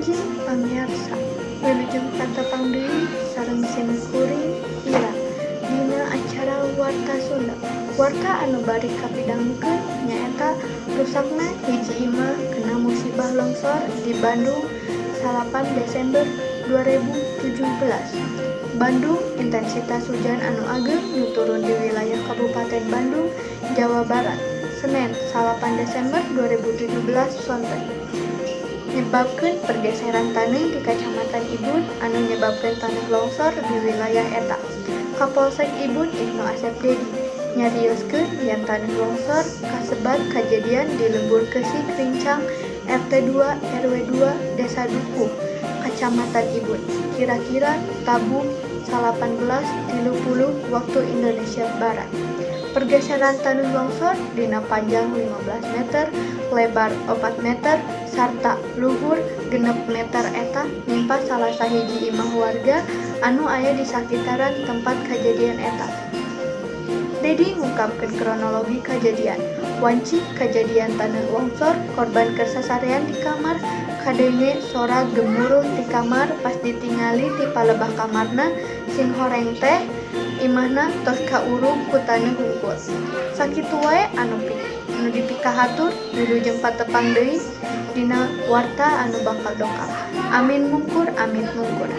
Enjing pamiarsa, wilujeng patepang deui sareng sim kuring Ira dina acara Warta Sunda. Warta anu bari kapidangkeun nyaeta rusakna hiji imah kena musibah longsor di Bandung 9 Desember 2017. Bandung, intensitas hujan anu ageng nu turun di wilayah Kabupaten Bandung, Jawa Barat, Senen 8 Desember 2017 sonten nyebabkeun pergeseran taneuh di Kacamatan Ibun anu nyebabkeun taneuh longsor di wilayah eta. Kapolsek Ibun Ibnu Asep Dedi nyarioskeun yen taneuh longsor kasebat kajadian di Lembur Keusik Rincang RT 2 RW 2 Desa Dukuh, Kacamatan Ibun, kira-kira tabuh 18.30 waktu Indonesia Barat. Pergeseran taneuh longsor dina panjang 15 meter, lebar 4 meter, sarta luhur 6 meter eta nimpa salah sahiji imah warga anu aya di sakitaran tempat kajadian eta. Dedi ngungkapkeun kronologi kajadian. Wanci kajadian taneuh longsor, korban keur sasarean di kamar, kadenge sora gemuruh ti kamar. Pas ditingali ti palebah kamarna, singhoreng teh imahna tos kaurug ku taneuh hungkul. Sakitu wae anu dipikahatur, wilujeng patepang deui dina warta anu bakal dongkap. Amin mungkur, amit mungkur.